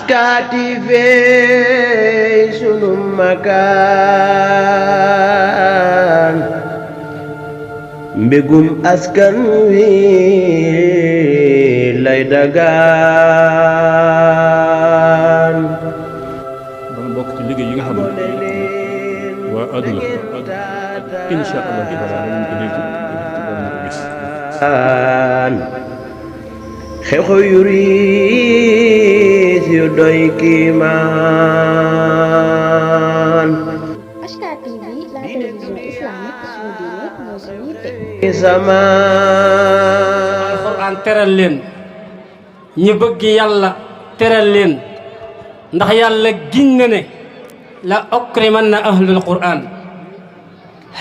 alkaati fey sunu makaan mbégum askan wi lay dagaan dana bokk ci liggéey yi nga xam ne waa àdduna insha allah taala ñu ko dégg ñu ko gis xew-xew yu riis yu doy kiimaan Ashka TV, la télévision islamique suñu diine mooy suñu yitte. alxuraan teral leen ñi bëgg yàlla teral leen ndax yàlla giñ na ne la ukrimanna ahlul qur'an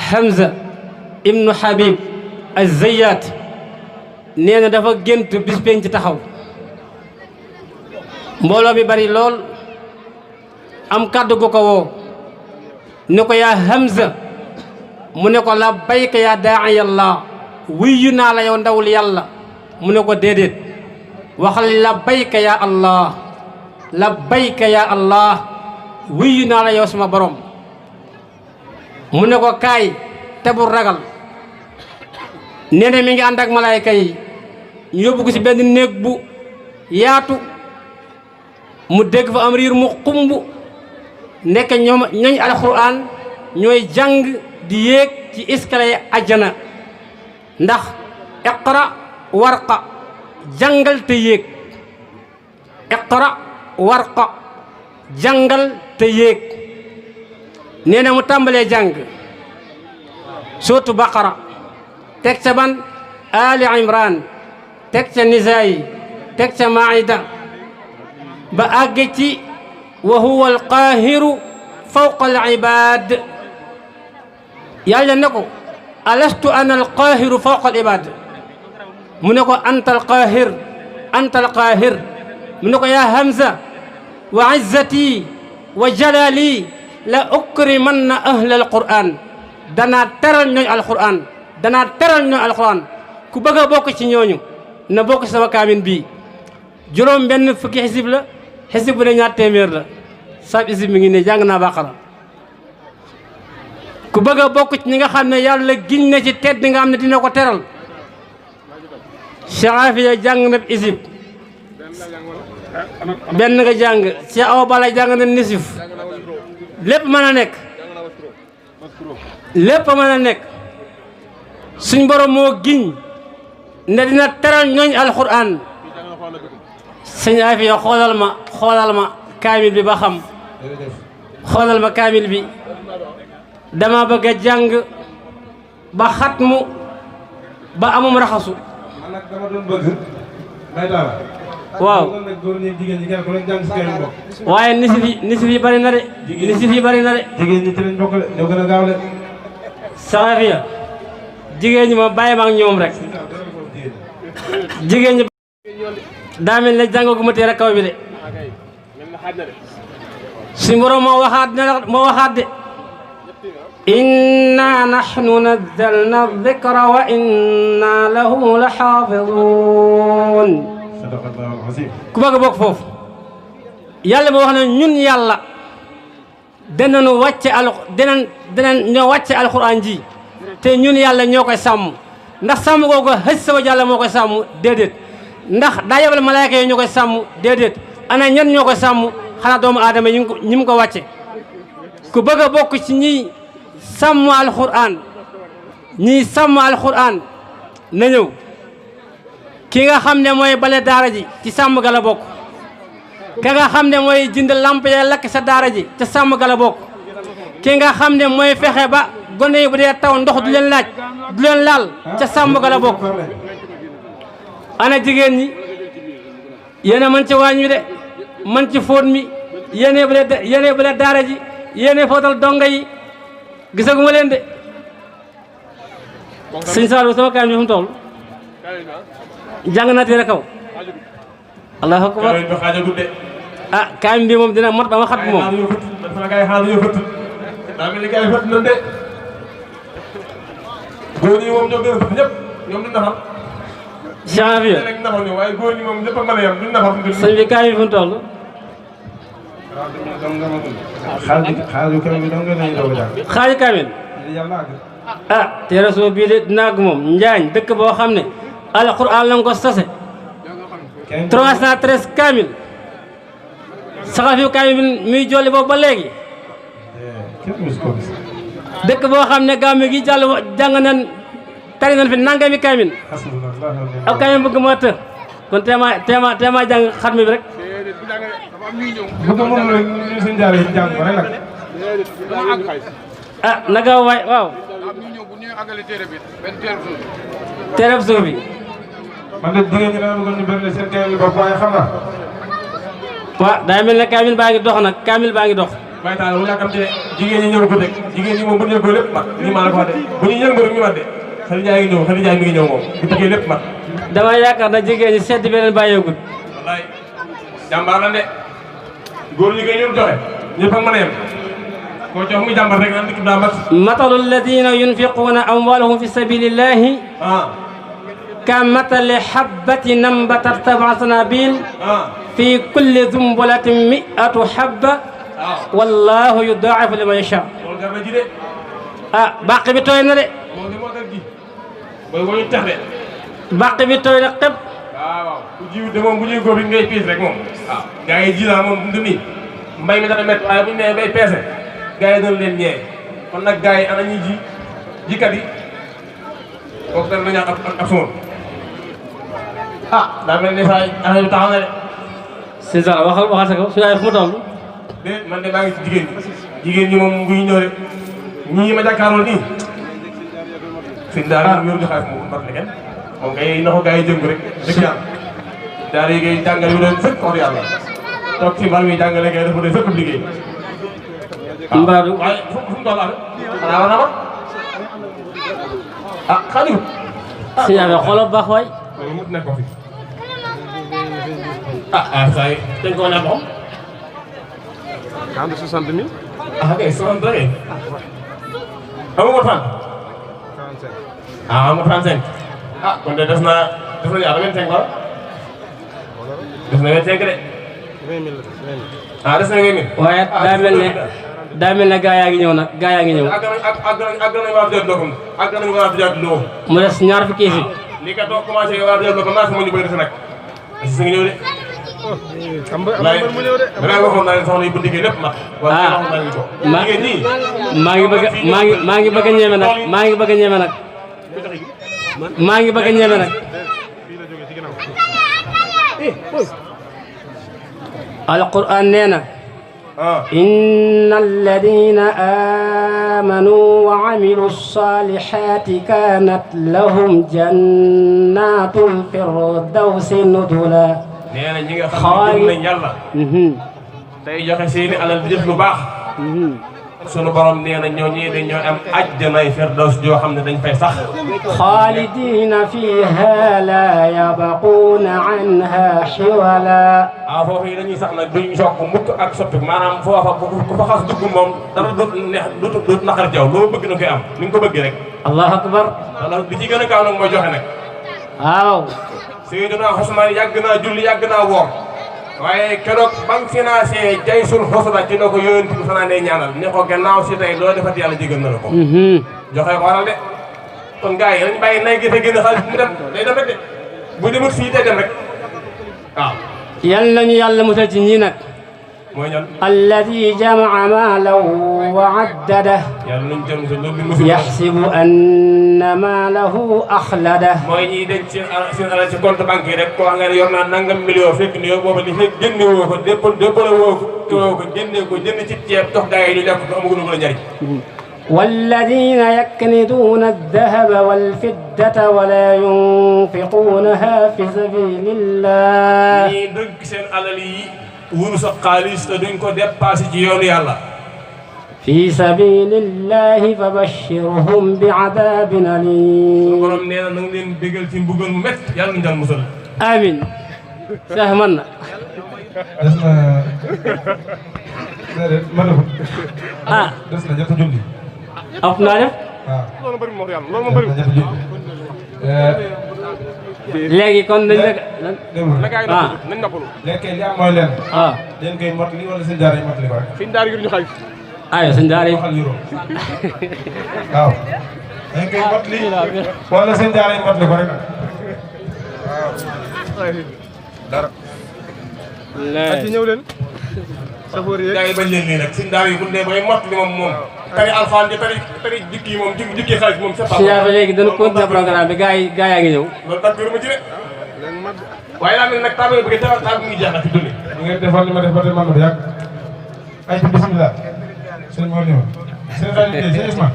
Hamza ibnu Habib az-Zayyat nee na dafa gént bis penc taxaw mbooloo mi bari lool am kàddu gu ko woo ne ko yaa Hamza mu ne ko labbayka yaa daa'iya Allah wuyu naa la yow ndawul yàlla mu ne ko déedéet waxal labbayka yaa Allah labbayka yaa Allah wuyu naa la yow sama borom mu ne ko kaay te bu ragal nee na mi ngi ànd ak malaayka yi ñu yóbbu ko ci benn néeg bu yaatu mu dégg fa am riir mu xumb nekk ñoom ñooñ alxuraan ñooy jàng di yéeg ci escalier àjjana ndax iqra warqa jàngal te yéeg iqra warqa jàngal te yéeg nee na mu tàmbalee jàng suratu baqara teg ca ban ali imran teg ca nisaayi teg ca maida ba àgge ci wa huwa alqaahiru fawqa alibad yàlla ne ko alastu ana alqaahiru fawqa alibad mu ne ko anta alqaahir anta alqaahir mu ne ko yaa Hamza wa izzati wa jalali la ukrimanna ahla alquran danaa teral ñooñ alquran danaa teral ñooñ alquran ku bëgg a bokk ci ñooñu na bokk ci sama kaamin bii juróom benn fukki xisib la xisib bu ne ñaar téeméer la sab xisib mi ngi ne jàng naa baqara ku bëgg a bokk ci ñi nga xam ne yàlla giñ na ci tedd nga xam ne dina ko teral Cheikh Afia jàng na xisib benn nga jàng ci aw bala jàng na nisif lépp mën a nekk lépp mën a nekk suñ borom moo giñ ne dina teral ñooñ alxuraan sëñ Afia xoolal ma kaamil bi ba xam xoolal ma kaamil bi dama bëgg a jàng ba xatmu ba amum raxasu man nag dama doon bëgg may daal waaw góor ñi jigéen ñi kenn ku leen jàng si kenn bokk waaye nisif yi bari na de nisif yi bari na de jigéen ñi ci lañ bokk de ñoo gën a gaaw de sëñ Afia jigéen ñi ma bàyyi ma ak ñoom rek jigéen ñi daa mel ne jàngaguma teel a kaw bi de suñu borom moo waxaat de inna nahnu nazzalna dhikra wa inna lahu la xaafidun sadaqallahu al-azim ku bëgg a bokk foofu yàlla moo wax ne ñun yàlla danañu wàcce ñoo wàcce alxuraan ji te ñun yàlla ñoo koy sàmm ndax sàmm googu xëj sa wa jàlla moo koy sàmm déedéet ndax daa yebal malaayka yi ñoo koy sàmm déedéet ana ñan ñoo koy sàmm xanaa doomu aadama ñi mu ko wàcce ku bëgg a bokk ci ñiy sàmm alxuraan na ñëw ki nga xam ne mooy bale daara ji ci sàmm ga la bokk ka nga xam ne mooy jënd lamp ya lakk sa daara ji ca sàmm ga la bokk ki nga xam ne mooy fexe ba gone yi bu dee taw ndox du leen laal ca sàmm ga la bokk ana jigéen ñi yéen a mën ci waañ wi de mën ci fóot mi yéene bu dee daara ji yéene fóotal donga yi gisaguma leen de sëñ Saalum sama kaam bi fu mu toll jàng naa téere kaw allahu akbar ah kaam bi moom dina mot ba ma xat moom daa mel ni gars yi fët nañ de góor ñi moom ñoo gën a fët ñëpp ñoom duñ nafar Cheikh Afia rek nafar ñu waaye góor ñi moom ñëpp a mën a yem duñ nafar sëñ bi kaam bi fu mu toll xaaju kaamil bi dong lañu doog a jàng. xaaju kaamil ah terrasso bii de dinaa ko moom Njaañ dëkk boo xam ne alxuraan la nga ko sose 313 kaamil saxal fi kaamil bi muy jolli boobu ba léegi dëkk boo xam ne gàmmu gi jàng nañ tari nañ fi nangami kaamil ak kaamil bëgg moo të kon teema jàng xatmi bi rek bëgg moom rek ñu suñ jaaree jàng ko rek nag ah naka waay waaw téereb suuf bi man de jigéen ñi dama bëggoon ñu bëri seen kaamil bopp waaye xam nga waaw daa mel ne kaamil baa ngi dox nag kaamil baa ngi dox Baye Talla bu yàkkamtee jigéen ñi ñëw ko teg jigéen ñi moom bu ñu yëngoo lépp mat ñu maa la ko wax de bu ñu yëngoo rek ñu mat de Khadija ngi ñëw Khadija mi ngi ñëw moom bu tëggee lépp mat dama yaakaar na jigéen ñi sedd beneen bàyyeegul wallaay jàmbaar la de góor ñi koy ñoom joxe ñëpp ak mën a yem koo jox muy jàmbaar rek naan dikk daa mat matalu alladina yunfiquuna amwalahum fi sabilillahi كمثل حبة نبتت سبع سنابل في كل ذنبلة 100 حبة والله يضاعف لمن يشاء باقي bi tooy na de باقي bi tooy na xëpp waaw ku jiw de moom bu ñuy góob ngay piis rek moom waaw gars yi ji naa moom du nii mbay mi dana métti waaye bu ñu nee bay peese gars yi doon leen ñee kon nag gars yi ana ñuy ji jikat yi kooku dara dañu ak sumoon daa mel ni saa affaire bi taxaw na de. c'est ça waxal sa kaw su yaay fu mu toll. man de maa ngi ci jigéen ñi moom bu ñu ñëw rek ñii ma jàkkaarloo nii. sëñ daara yi yor ñu xaalis moom mbar la kenn moom kay na ko gars yi jëng rek dëgg yàlla daara yi ngay jàngale yu doon sëkk wax yàlla toog ci mbar mi jàngale kay dafa doon sëkk liggéey. Mbadou waaye fu mu toll xanaa war na ma xaalis. si yaay xoolal baax waay. loolu mut nekk ko fi saa yi dañ ko ñaan moom. 60 000. kay 60 kay. amu ko 30. 35. amu ko 35. kon de des na ñaata 25 wala. des na 25 de. 20 000 la des na 20 000. waaye daa mel ne gaa yaa ngi ñëw nag gaa yaa ngi ñëw. àgg nañu waa Diop Ndofane àgg nañu waa Diop Lo. mu des ñaar fukki fi. lii kat doo commencé waa Diop Lo commencé mu ñu bëri nag. si nga ñëw de. am na mu ñëw de. danaa waxoon naa leen soxna yi bu ndikkee lépp mat. waaw waxoon naa leen ko. jigéen ñi. maa ngi bëgg a ñeme nag maa ngi bëgg a ñeme nag. maa ngi bëgg a ñeme nag. alquran nee na. إن الذين آمنوا وعملوا الصالحات كانت لهم جنات الفردوس نزلا nee na ñi nga xam ne gëm nañ yàlla tey joxe seeni alal di def lu baax sunu borom nee na ñoo ñii dañoo am àjjanay firdaws joo xam ne dañ fay sax خالدين فيها لا يبغون عنها حولا foofu yi dañuy sax nag duñ sokk mukk ak soppi maanaam foofa ku fa xas dugg moom dara dootu neex dootu naqar jaw loo bëgg na koy am ni nga ko bëgg rek allahu akbar wala li ci gën a gaaw nag mooy joxe nag waaw Seydina Usmaan yàgg naa julli yàgg naa woor waaye keroog ba mu financé Jaysul Usra ci na ko yónent bi fanaan day ñaanal ne ko gannaaw si tey loo defati yàlla jégal na la ko joxe ko waral de kon gars yi dañ bàyyi nay gi te génn xaalis mu dem day dem rek de bu demut fii day dem rek waaw yal nañu yàlla musal ci ñii nag mooy ñan alladi jamaa maalahu wa addada yàlla nañ jëm sa loolu musul yaxsibu anna maalahu axlada mooy ñiy denc seen alal ci compte banque yi rek ko wax nga ne yor naa nangam million fekk ni yow booba li fekk génne woo ko dépole woo ko génne ko jënd ci ceeb dox gars yi ñu lekk ko amaguñu ko la njariñ والذين يكنزون الذهب والفضة ولا ينفقونها في سبيل الله ñii dëgg seen alal yi wurus ak xaalis te duñ ko dépassé ci yoonu yàlla في سبيل الله فبشرهم بعذاب أليم borom nee na nga leen bégal ci mbugal mu métti yàlla nañu dal musal آمين سهمنا des na déedéet ma defut des na ñett junni أف نعرف waaw loolu bëri moo yàlla loolu moo bëri. léegi kon dañ la la gaa yi ah nañ noppalu. léegi li am mooy leen. ah leen koy mottali wala seen daara yi mottali ko rek. suñ daara yu ñu xaalis. aywa sëñ daara yi waxal euro. waaw. leen koy mottali wala seen daara yi mottali ko rek. dara. ak ci ñëw leen. safoor yi gaa yi bañ leen nii nag suñ daara yi bu dee bay mottali moom tari alxaan ji tari jukki moom jukki xaalis moom c'est pas. siyaare léegi dañu continuer programme bi gaa yaa ngi ñëw. loolu d'accord ma ci de. waaye daa mel nag table bi nga taal bi ngi jeex na ci dund. bu ngeen defoon li ma def ba tey man ma du yàgg. ay ci bisimilah. sëñ Mor ñëw. sëñ Xaali Gueye sëñ Isma.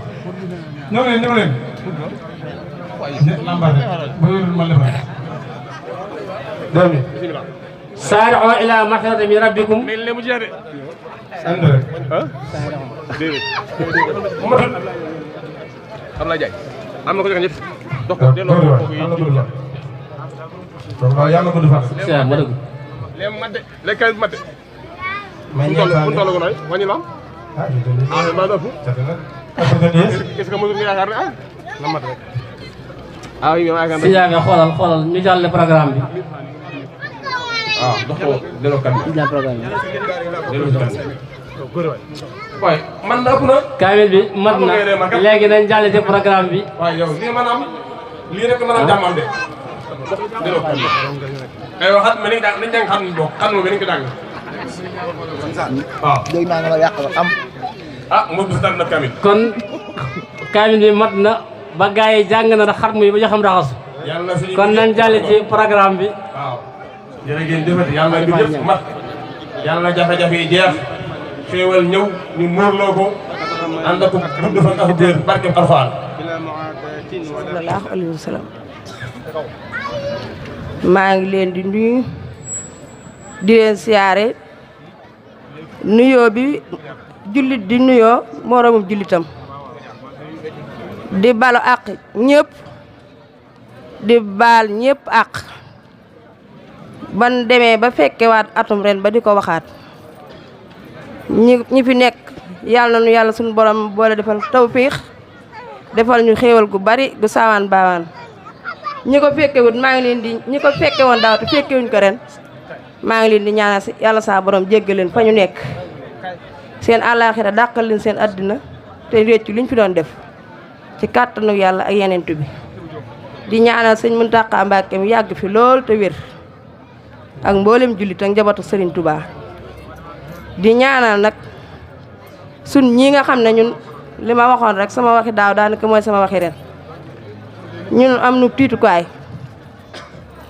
ñëw leen. lambaat ba yorul ma defal. doom yi. saari'u ila magfiratin min rabbikum. mais léegi mu jeex de. ànd rek. ah déedéet. matul. xam naa jaay. am na ko joxe ñett. dox ko delloo ko kooku yi waaw yàlla ko du fan. siyaare ma dëgg. léegi mat de léegi kay mat de. mais fu mu toll ko nooy wàññi la am. ah maa ngi ëpp. est-ce que mosul nga yaakaar ne na mat rek. ah oui mais siyaare xoolal ñu jàlle programme bi. waaw dox ko delloo kan bi. ñu jàll programme bi. delloo kan bi. waaye man na ëpp na. kaamil bi mat na léegi nañ jàlle ci programme bi. waaye yow lii maanaam lii rek maanaam jàmmam de. delloo kan bi. aywa xam nga nañ jàng xam bokk xam nga nañ ko jàng. waaw. léegi naa nga ma yàq am. ah moom du si daan na kamil. kon kaamil bi mat na ba gaa yi jàng na da xarmu yi ba ñu xam raxasu. yàlla na suñu kon nañ jàlle ci programme bi. waaw. jërëjëf jëfati yàlla na yëpp mat. yàlla na jafe-jafe yi jeex. xéewal ñëw ñu muurloo ko. ànd ak gudd fan ak biir barke Alxuraan. sallallahu alayhi wa sallam. maa ngi leen di nuyu di leen siyaare nuyoo bi jullit di nuyoo moroomum jullitam di balu àq ñëpp di baal ñëpp àq ban demee ba fekkewaat atum ren ba di ko waxaat ñi fi nekk yàlla na nu yàlla suñu borom boole defal tawfiix defal ñu xéewal gu bari gu saawaan baawaan ñi ko fekkewut maa ngi leen di ñi ko fekke woon daaw te fekkewuñ ko ren maa ngi leen di ñaanal si yàlla saa borom jéggal leen fa ñu nekk seen àllaaxira dàqal leen seen àddina te réccu liñ fi doon def ci kàttanu yàlla ak yeneentu bi di ñaanal sëñ Muntaxa Mbàkke mi yàgg fi lool te wér ak mboolem jullit ak njabootu Sëriñ Tuubaa di ñaanal nag sun ñii nga xam ne ñun li ma waxoon rek sama waxi daaw daanaka mooy sama waxi ren ñun am nu tiitukaay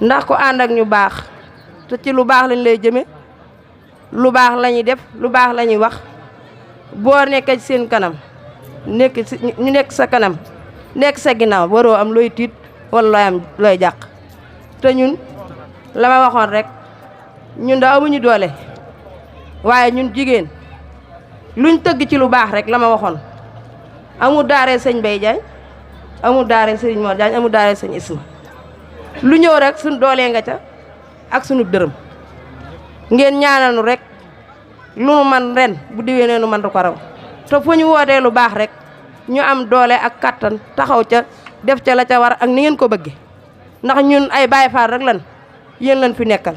ndax ku ànd ak ñu baax te ci lu baax lañ lay jëme lu baax la ñuy def lu baax la ñuy wax boo nekkee ci seen kanam ñu nekk sa kanam nekk sa ginnaaw waroo am looy tiit wala looy am looy jàq te ñun la ma waxoon rek ñun da amuñu doole waaye ñun jigéen luñ tëgg ci lu baax rek la ma waxoon amul daaree sëñ Bay Jaañ amul daaree sëriñ Mor Jaañ amul daaree sëñ Isma lu ñëw rek suñ doolee nga ca ak sunu dërëm ngeen ñaanal nu rek lu nu man ren bu déwénee nu man du ko raw te fu ñu wootee lu baax rek ñu am doole ak kattan taxaw ca def ca la ca war ak ni ngeen ko bëgge ndax ñun ay Baay Faal rek lan yéen lañ fi nekkal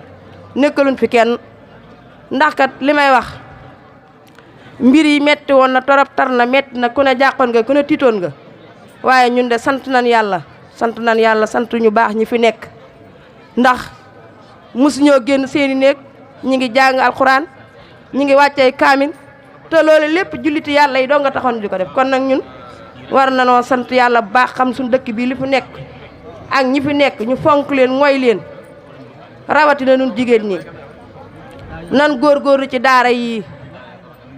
nekkaluñ fi kenn ndax kat li may wax mbir yi metti woon na torop tar na metti na ku ne jàqoon nga ku ne tiitoon nga waaye ñun de sant nañ yàlla sant ñu baax ñi fi nekk ndax mosuñoo génn seeni néeg ñi ngi jàng alxuraan ñi ngi wàccee kaamil te loolu lépp julliti yàlla yi doo nga taxoon di ko def kon nag ñun war nanoo sant yàlla bu baax xam suñu dëkk bii li fi nekk ak ñi fi nekk ñu fonk leen mooy leen rawatina nun jigéen ñi nan góorgóorlu ci daara yi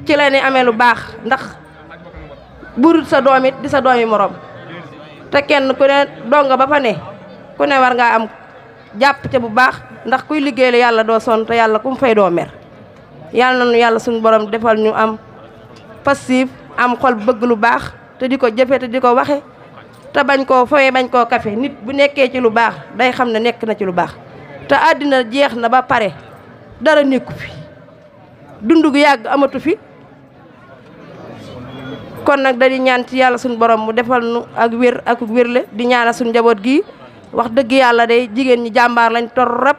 ci la ni amee lu baax ndax burut sa doom it di sa doomi morom te kenn ku ne donga ba fa ne ku ne war ngaa am jàpp ca bu baax ndax kuy liggéeyal yàlla doo sonn te yàlla ku mu fay doo mer yàlla na nu yàlla suñu borom defal ñu am passif am xol bëgg lu baax te di ko jëfe te di ko waxe te bañ koo fawee bañ koo kafe nit bu nekkee ci lu baax day xam ne nekk na ci lu baax te àddina jeex na ba pare dara nekku fi dund gu yàgg amatu fi kon nag dañuy ñaan ci yàlla suñu borom mu defal nu ak wér ak wérle di ñaanal suñu njaboot gi wax dëgg yàlla day jigéen ñi jàmbaar lañ torop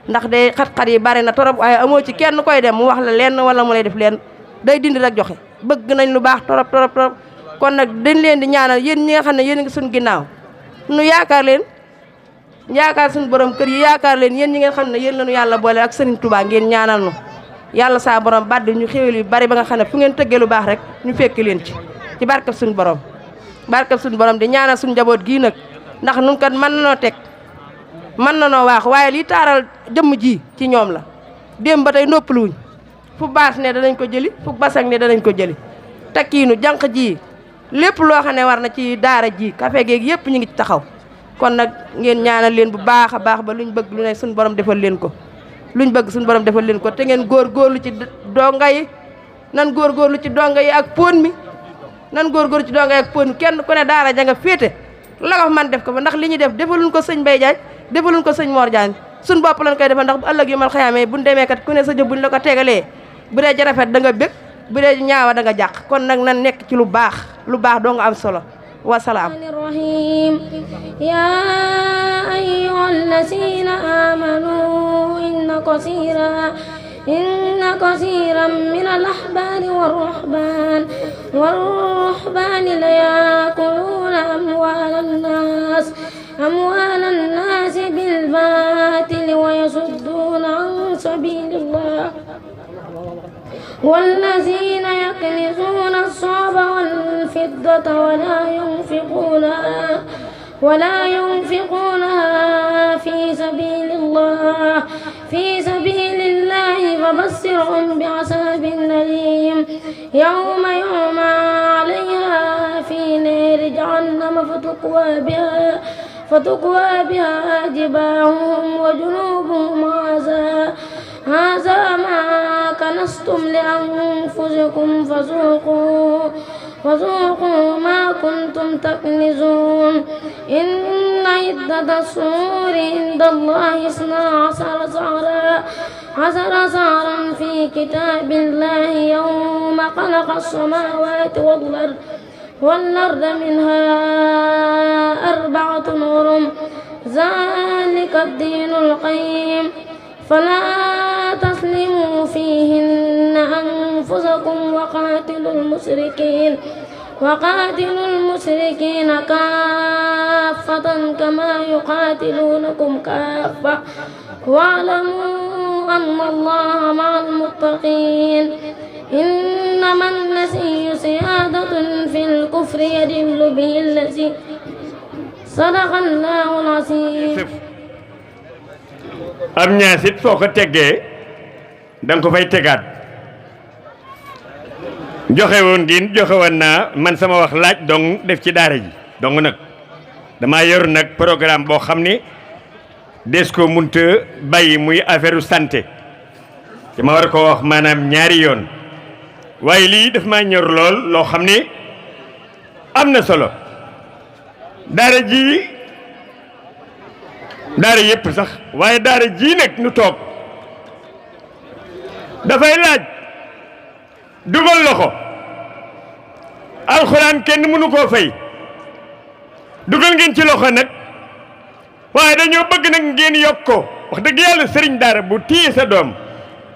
ndax day xat-xat yi bari na torop waaye amoo ci kenn koy dem mu wax la lenn wala mu lay def leen day dindi rek joxe bëgg nañ lu baax torop kon nag dañ leen di ñaanal yéen ñi nga xam ne yéen ngi suñu ginnaaw nu yaakaar leen yaakaar suñu borom kër yi yaakaar leen yéen ñi ngeen xam ne yéen lañu yàlla boole ak Serigne Touba ngeen ñaanal nu yàlla saa borom baddi ñu xéwal yu bari ba nga xam ne fu ngeen tëggee lu baax rek ñu fekk leen ci barkab suñu borom di ñaanal suñu njaboot gii nag ndax nun kat mën nanoo teg mën nanoo waax waaye lii taaral jëmm ji ci ñoom la démb ba tey noppaluwuñ fu baas ne danañ ko jëli fu basang ne danañ ko jëli takkiinu jànq ji lépp loo xam ne war na ci daara ji café geeg yëpp ñu ngi ci taxaw kon nag ngeen ñaanal leen bu baax a baax ba luñ bëgg lu ne suñu borom defal leen ko te ngeen góorgóorlu ci donga yi nan góorgóorlu ci donga yi ak pon mi kenn ku ne daara ja nga féete la ko man def ko ba ndax li ñuy def defaluñ ko sëñ Mbaye Diagne defaluñ ko sëñ Mor Diagne suñ bopp lañ koy defal ndax bu ëllëg yu mal xayaamee buñ demee kat ku ne sa jëf buñ la ko tegalee bu dee jarafet da nga bég bu dee ñaawa da nga jàq kon nag nan nekk ci lu baax doo nga am solo wasalaam rahim ya ayyuhal lazina amanu inna kasiran min al-ahbari war-ruhbani la yakuluna amwalan nas bil batili wa yasudduna an sabilillah والذين يكنزون الصحف والفضة ولا ينفقونها في سبيل الله فبشرهم بعذاب أليم يوم يحمى عليها في نار جهنم فتكوى بها جباههم وجنوبهم هذا ما كنزتم لأنفسكم فذوقوا ما كنتم تكنزون إن عدة الشهور عند الله 12 شهرا في كتاب الله يوم خلق السماوات والأرض منها 4 حرم ذلك الدين القيم فلا تظلموا فيهن أنفسكم وقاتلوا المشركين كافة كما يقاتلونكم كافة واعلموا أن الله مع المتقين إنما النسي زيادة في الكفر يضل به الذي صدق الله العظيم am ñaasit foo ko teggee danga ko fay tegaat joxe woon naa man sama wax laaj dong def ci daara ji dong nag dama yor nag programme boo xam ni des ko munta bàyyi muy affaire santé te ma war ko wax maanaam ñaari yoon waaye lii daf maa ñor lool loo xam ni am na solo daara yëpp sax waaye daara ji nag nu toog dafay laaj dugal loxo alxuraan kenn mënu koo fay dugal ngeen ci loxo nag waaye dañoo bëgg nag ngeen yokk ko wax dëgg yàlla sëriñ daara bu téye sa doom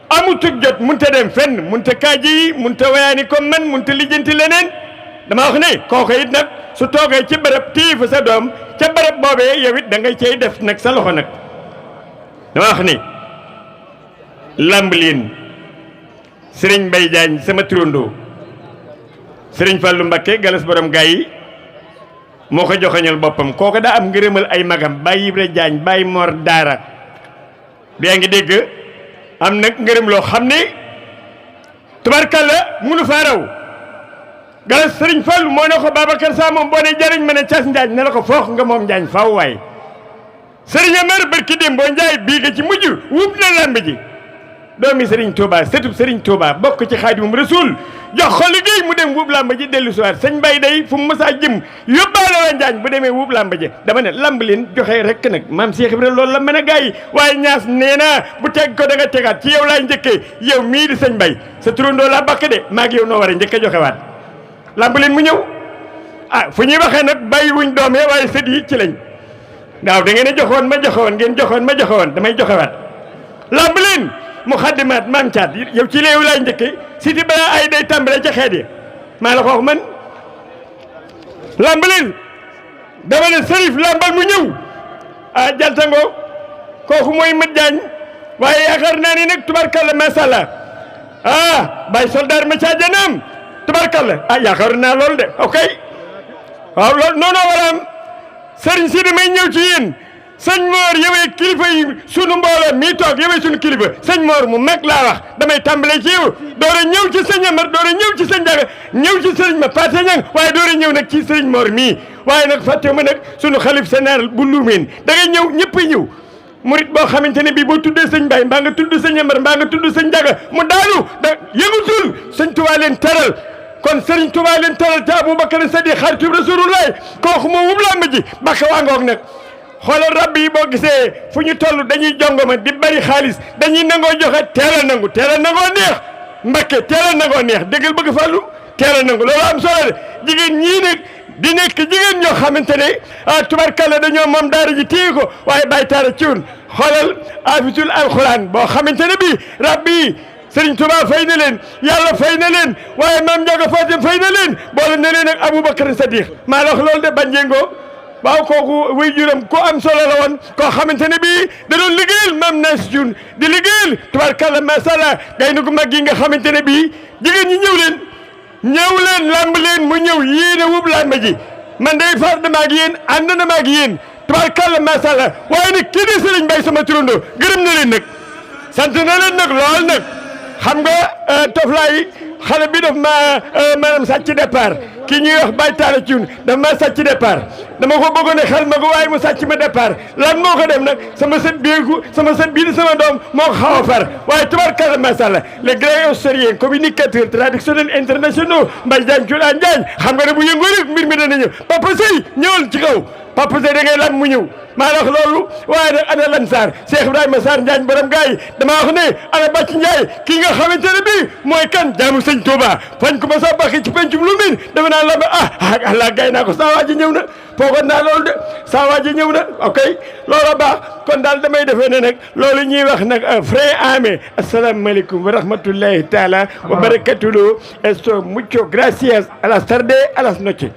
amutug jot munta dem fenn munta kaaji yi munta wayaani comme man munta lijjanti leneen dama wax ne kooku it nag su toogee ci bërëb téye fa sa doom ca bërëb boobee yow it da ngay cay def nag sa loxo nag dama wax ni lamb liin sëriñ Mbaye Diagne sama turandoo sëriñ Fallou Mbakke galas borom gaa yi moo ko joxoñal boppam kooku daa am ngërëmal ay magam Baye Ibra Diagne Baye Mor Daara bi yaa ngi dégg am nag ngërëm loo xam ne tubarkalla munu faa raw galas sëriñ Fallou moo ne ko Babacar Sa moom boo ne jariñ ma ne cas Njaañ ne la ko foox nga moom Njaañ faaw waay sëriñ Amar barki dem boo Njaay bii nga ci mujj wuub na lamb ji doomi Serigne Touba sëtub Serigne Touba bokk ci Xaadimum Rasuul jox ko liggéey mu dem wuub làmb ji dellu siwaat sëñ Bay day fu mu mësaa jëm yóbbaale waa Njaañ bu demee wuub làmb ji dama ne lamb leen joxe rek nag maam Cheikh Ibrahima loolu la mën a gaa yi waaye ñaas nee naa bu teg ko da nga tegaat ci yow laay njëkkee yow mii di sëñ Bay sa turandoo laa bakk de maa ngi yow noo war a njëkk a joxe waat lamb leen mu ñëw ah fu ñuy waxee nag bàyyi wuñ doom ya waaye sët yi ci lañ daaw da ngeen a joxoon ma joxewoon ngeen joxoon ma joxewoon damay joxewaat lamb leen muxaddimaat maam caat yow ci léewu laay njëkke si ti balaa ay day tàmbale ca xeet yi maa la ko wax man lamb leen dama ne sërif lambal mu ñëw ah jaltango kooku mooy mët jaañ waaye yaakaar naa ni nag tubarkalla masha Allah ah bay soldaar ma caa janaam tubarkalla ah yaakaar naa loolu de ok waaw loolu noonu wala am sëriñ si damay ñëw ci yéen sëñ Mor yowee kilifa yi sunu mbooloo mii toog yowee sunu kilifa sëñ Mor mu mag laa wax damay tàmbale ci yow door a ñëw ci sëñ Amar door a ñëw ci sëñ Jaga ñëw ci sëriñ ma Paate Ñang waaye door a ñëw nag ci sëriñ Mor mii waaye nag fàttewu ma nag sunu xalif général bu Luumeen da ngay ñëw ñëpp a ñëw murit boo xamante ne bii boo tuddee sëñ Baye mbaa nga tudd sëñ Amar mbaa nga tudd sëñ Jaga mu daanu da yëgutul sëñ Tuubaa leen teral kon sëriñ Tuubaa leen teral ca Abubakar Sadiq xaritu Rasulullah kooku moo wub làmb ji bàkka waa ngoog nag xoolal rabbi yi boo gisee fu ñu toll dañuy jongoma di bari xaalis dañuy nangoo joxe teel a nangoo neex Mbakke teel a nangoo neex déggal bëgg fàllu teel a nangu loolu am solo de jigéen ñii nag di nekk jigéen ñoo xamante ne tubarkalla dañoo moom daara ji téye ko waaye bàyyi taara ciwun xoolal afisul alxuraan boo xamante ne bii rabbi yi Sëriñ Tuubaa fay na leen yàlla fay na leen waaye maam Njaga Fatim fay na leen boole na leen ak Aboubacar Sadiq maa la wax loolu de banjengoo waaw kooku way juram ko am solo la woon koo xamante ne bii da doon liggéeyal maam Naas Jun di liggéeyal tubarkalla masala gay na gu mag yi nga xamante ne bii jigéen ñi ñëw leen lamb leen mu ñëw yéen a wub lamb ji man day far na maag yéen ànd na maag yéen tubarkalla masala waaye nag kii di Sëriñ Mbay sama turando gërëm na leen nag sant na leen nag lool nag xam nga toflaay xale bi daf ma maanaam sàcc départ kii ñuy wax Baye Talla Thioune daf ma sàcc départ dama ko bëggoon a xel ma ko waaye mu sàcc ma départ lan moo ko dem nag sama sët bii di sama doom moo ko xaw a far waaye tubarkalla macha allah les grands historiens communicateurs traditionnels internationaux Mbaye Diagne Thioune Diagne xam nga ne bu yëngoo rek mbir mi dana ñëw Papa Sey ñëwal ci kaw Papa Sey da ngay lan mu ñëw maa la wax loolu waaye nag ana lan Sarr Cheikh Ibrahima Sarr Njaañ borom gars yi damaa wax ne ana Bàcc Njaay kii nga xamante ne bii mooy kan jaamu sëñ Touba fañ ko ma sa baxi ci pencum lu min dafa naa la Allah gay naa ko saa waa ji ñëw na foogoon naa loolu de saa waa ji ñëw na ok loolu baax kon daal damay defee ne nag loolu ñuy wax nag frère Amé asalaamaaleykum wa rahmatullahi taala wa barakatuhu esto mucho gracias a las tarde a las noches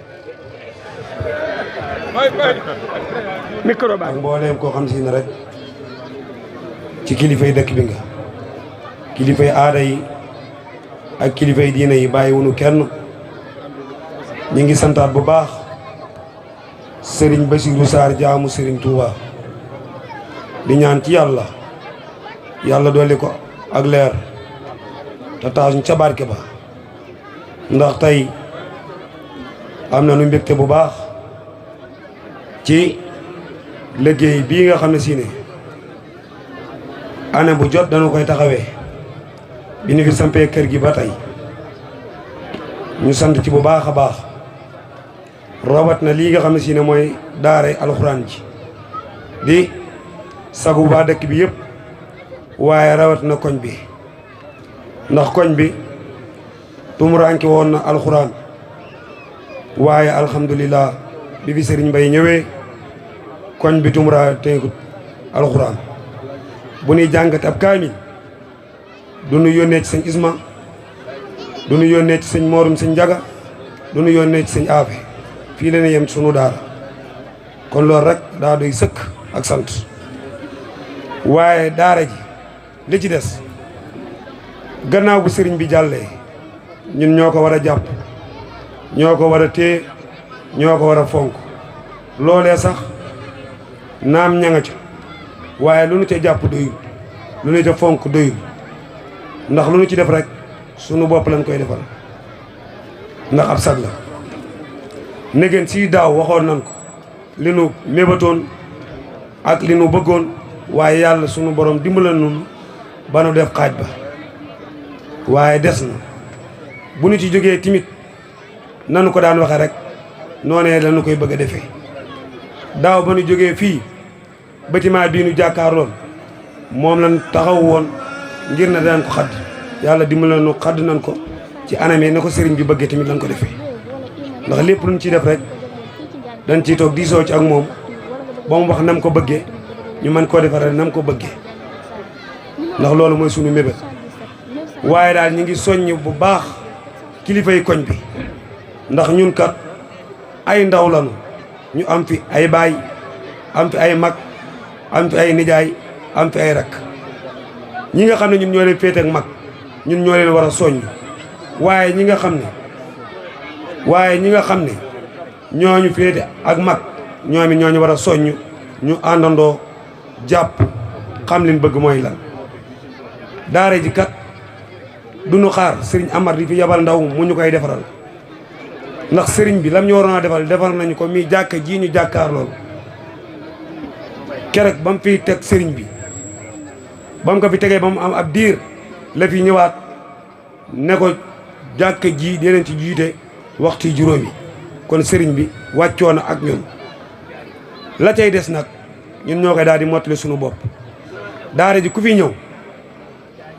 micro ba ak mbooleem koo xam si ne rek ci kilifay dëkk bi nga kilifay aada yi ak kilifay diina yi bàyyi wunu kenn ñu ngi santaat bu baax Serigne Bassirou Sarr jaamu Serigne Touba di ñaan ci yàlla dolli ko ak leer te taasuñ ca barke ba ndax tey am na nu mbégte bu baax ci liggéey bii nga xam ne si ne année bu jot dañu koy taxawee bi ñu fi sampee kër gi ba tey ñu sant ci bu baax a baax rawat na lii nga xam ne si ne mooy daare alxuraan ji di sagu baa dëkk bi yëpp waaye rawat na koñ bi ndax koñ bi tumuraanke woon na alxuraan waaye alhamdulillah bi fi Sëriñ Mbay ñëwee koñ bi tumuraankeekut alxuraan bu ñuy jàngat ab kaamil du ñu yónnee ci sëñ Isma du ñu yónnee ci sëñ Moorum sëñ Njaga du ñu yónnee ci sëñ Aafe fii la ne yem sunu daara kon loolu rek daa doy sëkk ak sant waaye daara ji li ci des gannaaw bu sëriñ bi jàllee ñun ñoo ko war a jàpp ñoo ko war a téye ñoo ko war a fonk loolee sax naam ñanga ca waaye lu nu ca jàpp doyul lu nu ca fonk doyul ndax lu nu ci def rek sunu bopp lañ koy defal ndax ab sag la negeen si daaw waxoon nan ko li nu mébatoon ak li nu bëggoon waaye yàlla sunu borom dimbala nun ba nu def xaaj ba waaye des na bu nu ci jógee timit nanu ko daan waxe rek noonee lañu koy bëgg a defee daaw ba nu jógee fii bâtiment bii nu jàkkaarloon moom lañ taxaw woon ngir na daan ko xadd yàlla dimbala nu xadd nan ko ci anam yi na ko sëriñ bi bëggee tamit lañ ko defee ndax lépp luñ ciy def rek dañ ciy toog diisoo ci ak moom ba mu wax nam ko bëggee ñu mën koo defaree nam ko bëggee ndax loolu mooy sunu mébét waaye daal ñu ngi soññ bu baax kilifay koñ bi ndax ñun kat ay ndaw lañu ñu am fi ay baay am fi ay mag am fi ay nijaay am fi ay rakk ñi nga xam ne ñun ñoo leen féete ak mag ñun ñoo leen war a soññ waaye ñi nga xam ne ñooñu féete ak mag ñoom it ñooñu war a soññ ñu àndandoo jàpp xam leen bëgg mooy lan daara ji kat duñu xaar sëriñ Amar di fi yabal ndaw mu ñu koy defaral ndax sëriñ bi lam ñu waroon a defal nañu ko mi jàkka ji ñu jàkkaar loolu keroog ba mu fiy teg sëriñ bi ba mu ko fi tegee ba mu am ab diir la fi ñëwaat ne ko jàkka ji dee leen ci jiite waxtu juróomi kon sëriñ bi wàccoo na ak ñun la cay des nag ñun ñoo koy daal di mottali suñu bopp daara ji ku fi ñëw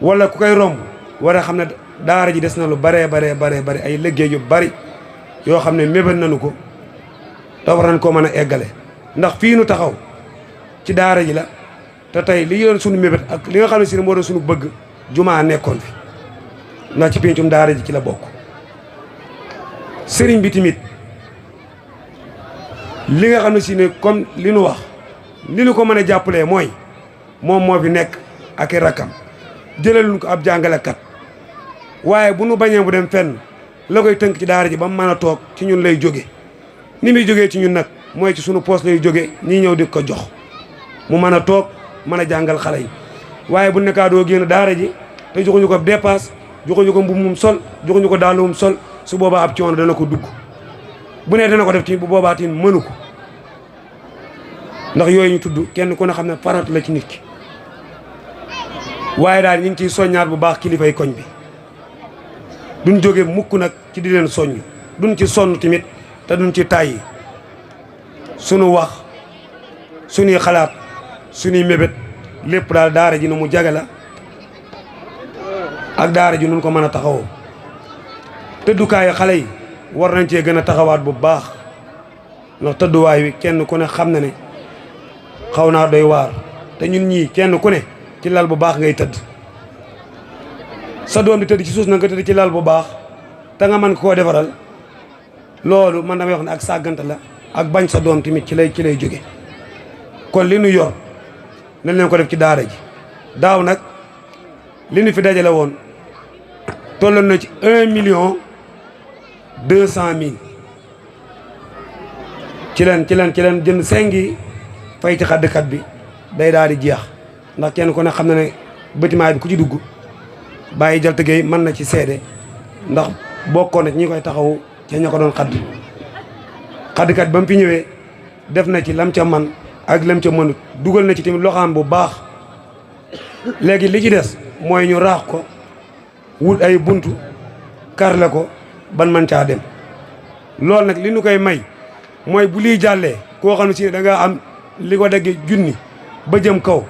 wala ku koy romb war a xam ne daara ji des na lu bare ay liggéey yu bari yoo xam ne mébal nañu ko te war nañ koo mën a eggale ndax fii nu taxaw ci daara ji la te tey li doon sunu mébét ak li nga xam ne si ne moo doon sunu bëgg jumaa nekkoon fi ndax ci péncum daara ji ci la bokk sëriñ bi tamit li nga xam ne si ne comme li nu wax li nu ko mën a jàppalee mooy moom moo fi nekk ak i rakkam jëlaluñ ko ab jàngalekat waaye bu nu bañee bu dem fenn la koy tënk ci daara ji ba mu mën a toog ci ñun lay jóge ni muy jógee ci ñun nag mooy ci sunu poos lay jóge ñii ñëw di ko jox mu mën a toog mën a jàngal xale yi waaye bu nekkaa doo génn daara ji te joxuñu ko dépasse joxuñu ko mbub mum sol joxuñu ko dàll mum sol su boobaa ab coono dana ko dugg bu nee dana ko def ci bu boobaa tin mënu ko ndax yooyu ñu tudd kenn ku ne xam ne farat la ci nit ki waaye daal ñu ngi ciy soññaat bu baax kilifay koñ bi duñ jóge mukk nag ci di leen soññ duñ ci sonn tamit te duñ ci tàyyi sunu wax suñuy xalaat suñuy mébét lépp daal daara ji nu mu jage la ak daara ji nun ko mën a taxawoo tëddukaayu xale yi war nañ cee gën a taxawaat bu baax ndax tëdduwaay wi kenn ku ne xam na ne xaw naa doy waar te ñun ñii kenn ku ne ci lal bu baax ngay tëdd sa doom di tëdd ci suuf na nga tëdd ci lal bu baax te nga mën koo defaral loolu man damay wax ne ak sàggante la ak bañ sa doom tamit ci lay jóge kon li nu yor nañ leen ko def ci daara ji daaw nag li nu fi dajale woon tolloon na ci 1.200.000 ci leen jënd sengi fay ci xaddkat bi day daal di jeex ndax kenn ku ne xam na ne bâtiment bi ku ci dugg bàyyi jal tëggéey mën na ci seede ndax bokkoon na ci ñi koy taxawu ca ña ko doon xaddkat ba mu fi ñëwee def na ci lam ca man ak lam ca mënut dugal na ci tamit loxaam bu baax léegi li ci des mooy ñu raax ko wut ay buntu karle ko ban man caa dem loolu nag li ñu koy may mooy bu lii jàllee koo xam ne si da nga am li ko daggee junni ba jëm kaw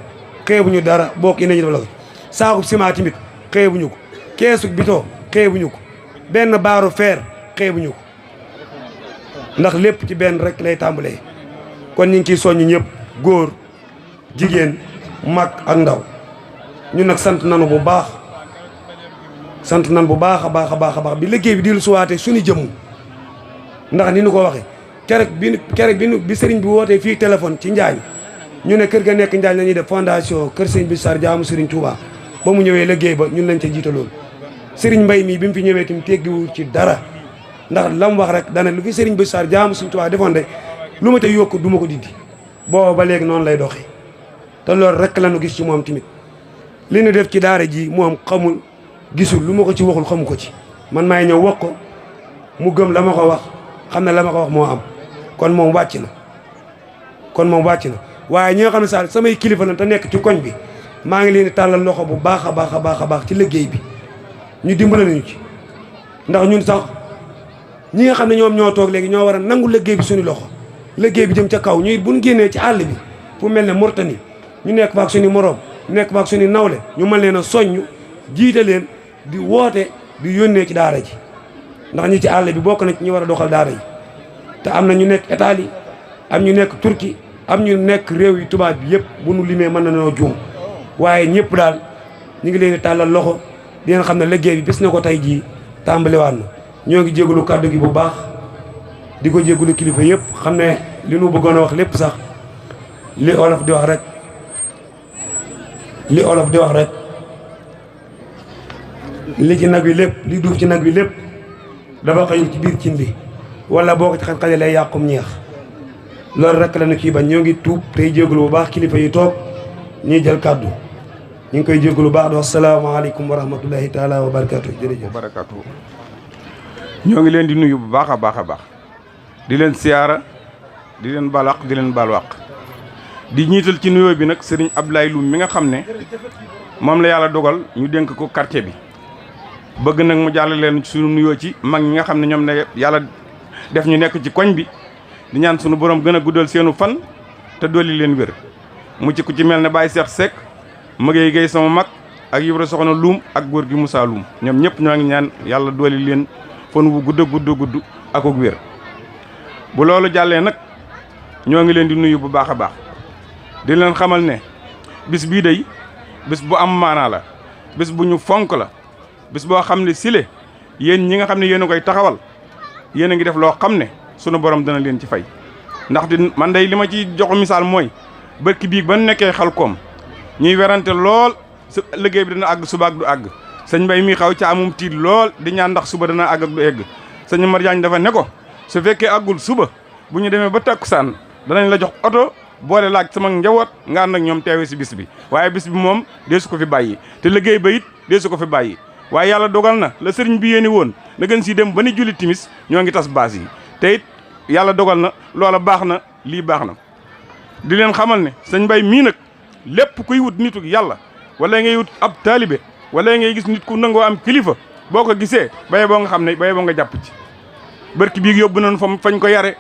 xeebuñu dara bokk ina ñu def la ko saakub ciment tamit xeebuñu ko keesu bitoo xeebuñu ko benn baaru feer xeebuñu ko ndax lépp ci benn rek lay tàmbalee kon ñu ngi ciy soññ ñëpp góor jigéen mag ak ndaw ñun nag sant nanu bu baax sant nan bu baax a baax bi liggéey bi di lu suwaatee suñu jëmm ndax ni nu ko waxee keroog bi sëriñ bi wootee fii téléphone ci Njaañ ñu ne kër ga nekk Njaañ la ñuy def fondation kër sëriñ bi Sar jaamu sëriñ Touba ba mu ñëwee liggéey ba ñun lañ ca jiitaloon sëriñ Mbay mii bi mu fi ñëwee tamit teggiwul ci dara ndax lam wax rek dana lu fi sëriñ bi Sar jaamu sëriñ Touba defoon de lu ma ca yokk du ma ko dindi booba ba léegi noonu lay doxee te loolu rek la ñu gis ci moom tamit li ñu def ci daara ji moom xamul gisul lu ma ko ci waxul xamu ko ci man maay ñëw wax ko mu gëm la ma ko wax xam ne la ma ko wax moo am kon moom wàcc na waaye ñi nga xam ne sax samay kilifa la te nekk ci koñ bi maa ngi leen di tàllal loxo bu baax a baax ci liggéey bi ñu dimbale nañu ci ndax ñun sax ñi nga xam ne ñoom ñoo toog léegi ñoo war a nangu liggéey bi suñu loxo liggéey bi jëm ca kaw ñuy buñ génnee ci àll bi fu mel ne Mauritanie ñu nekk faak suñu moroom nekk faak suñu nawle ñu mën leen a soññ jiite leen di woote di yónnee ci daara ji ndax ñi ci àll bi bokk na ci ñu war a doxal daara ji te am na ñu nekk Italie am ñu nekk Turquie am ñu nekk réew yi tubaab bi yëpp bu nu limee mën na noo juum waaye ñëpp daal ñu ngi leen di tàllal loxo di ngeen xam ne liggéey bi bis na ko tey jii tàmbaliwaat na ñoo ngi jégalu kàddu gi bu baax di ko jégalu kilifa yëpp xam ne li nu bëggoon a wax lépp sax li olof di wax rek li ci nag wi lépp li duuf ci nag wi lépp dafa xëyul ci biir cin li wala boo ko ci xaj-xaja lay yàqum ñeex loolu rek la ñu ciy bañ ñoo ngi tuub tey jégalu bu baax kilifa yi toog ñuy jël kàddu ñu ngi koy jégalu bu baax di wax salaamaaleykum wa rahmatullahi taala wa barakaatu jërëjëf ñoo ngi leen di nuyu bu baax a baax a baax di leen siyaara di leen balaq di leen balwaq di ñiital ci nuyoo bi nag sëriñ Abdoulaye Loum mi nga xam ne moom la yàlla dogal ñu dénk ko quartier bi bëgg nag mu jàll leen suñu nuyoo ci mag ñi nga xam ne ñoom ne yàlla def ñu nekk ci koñ bi di ñaan suñu borom gën a guddal seenu fan te dolli leen wér mu ci ku ci mel ne Baye Cheikh Seck Mëgey Gueye sama mag ak Ibra Soxna Loum ak góor gi Moussa Loum ñoom ñëpp ñoo ngi ñaan yàlla dolli leen fan wu gudd ak wér bu loolu jàllee nag ñoo ngi leen di nuyu bu baax a baax di leen xamal ne bis bii day bis bu am maanaa la bis bu ñu fonk la bis boo xam ne sile yéen ñi nga xam ne yéen a koy taxawal yéen a ngi def loo xam ne sunu borom dana leen ci fay ndax di man day li ma ci jox misaal mooy bërki bii ba nekkee Xelkom ñuy werante lool su liggéey bi dana àgg suba ak du àgg sëñ Mbay mi xaw ca amum tiit lool di ñaan ndax suba dana àgg ak du egg sëñ Marjaañ dafa ne ko su fekkee àggul suba bu ñu demee ba takkusaan danañ la jox oto boole laaj sama njaboot nga ànd ak ñoom teewe si bis bi waaye bis bi moom dee su ko fi bàyyi te liggéey ba it dee su ko fi bàyyi waaye yàlla dogal na la sëriñ bi yéeni woon na gën si dem ba ni julli timis ñoo ngi tas baas yi te it yàlla dogal na loola baax na lii baax na di leen xamal ne sëñ Mbay mii nag lépp kuy wut nitu yàlla wala ngay wut ab taalibe wala ngay gis nit ku nangoo am kilifa boo ko gisee baye boo nga xam ne baye boo nga jàpp ci barki bii yóbbu nañu fa fañ ko yare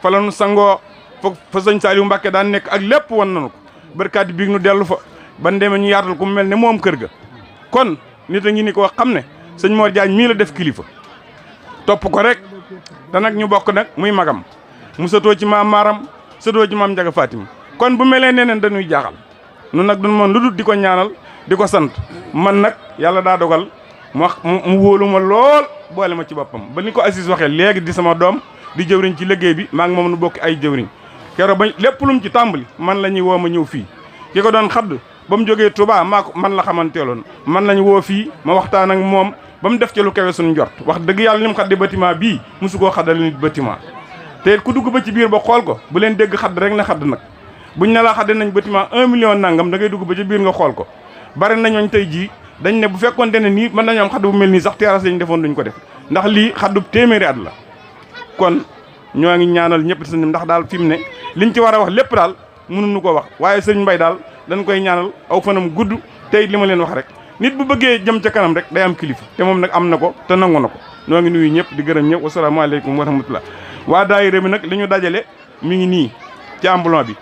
fa la nu sangoo fa sëñ Saliou Mbacke daan nekk ak lépp wan nañu ko barkaati bii nu dellu fa ban demee ñu yaatal ku mel ne moom kër ga kon nit a ngi ni ko xam ne sëñ Mor Diagne mii la def kilifa topp ko rek te nag ñu bokk nag muy magam mu sëtoo ci maam Maaram sëtoo ci maam Njaga Fatima kon bu melee neneen dañuy jaaxal nun nag duñ mën lu dul di ko ñaanal di ko sant man nag yàlla daa dogal mu wóolu ma lool boole ma ci boppam ba ni ko Aziz waxee léegi di sama doom di jëwriñ ci liggéey bi maa ngi moom nu bokki ay jëwriñ keroog ba lépp lu mu ci tàmbali man la ñuy woo ma ñëw fii ki ko doon xadd ba mu jógee Touba man la xamanteeloon man lañu woo fii ma waxtaan ak moom ba mu def ci lu kawe suñu njort wax dëgg yàlla ni mu xaddi bâtiment bii mosu koo xaddal nit bâtiment te ku dugg ba ci biir ba xool ko bu leen dégg xadd rek na xadd nag buñ ne laa xadd nañ bâtiment 1 million nangam da ngay dugg ba ci biir nga xool ko bari nañooñ tey jii dañ ne bu fekkoon ne nii mën nañoo am xadd bu mel nii sax terrasse lañ defoon duñ ko def ndax lii xaddub téeméeri at la kon ñoo ngi ñaanal ñëpp sëñ ndax daal fi mu ne liñ ci war a wax lépp daal mënuñu ko wax waaye sëñ Mbay daal dañ koy ñaanal aw fanam gudd tey li ma leen wax rek nit bu bëggee jëm ca kanam rek day am kilifa te moom nag am na ko te nangu na ko ñoo ngi nuyu ñëpp di gërëm ñëpp wasalaamaaleykum wa rahmatullah waa daayira bi nag li ñu dajale mi ngi nii ci ambulon bi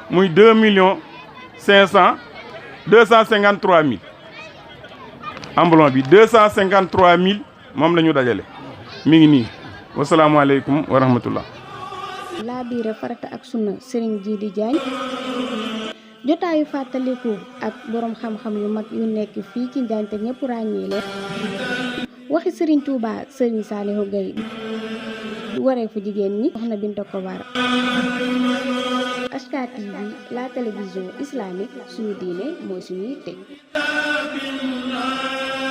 muy 2,253,000 ambulon bi 253,000 moom la ñu dajale mi ngi nii wasalaamaaleykum wa rahmatullah laa biire farata ak sunna Serigne Djily Diagne jotaayu fàttaliku ak borom xam-xam yu mag yu nekk fii ci Njaañ te ñëpp ràññee leen waxi Serigne Touba Serigne Saliou Gueye waree fu jigéen ñi Soxna Binta Kobar HK TV la télévision islamique suñu diine mooy suñuy yitte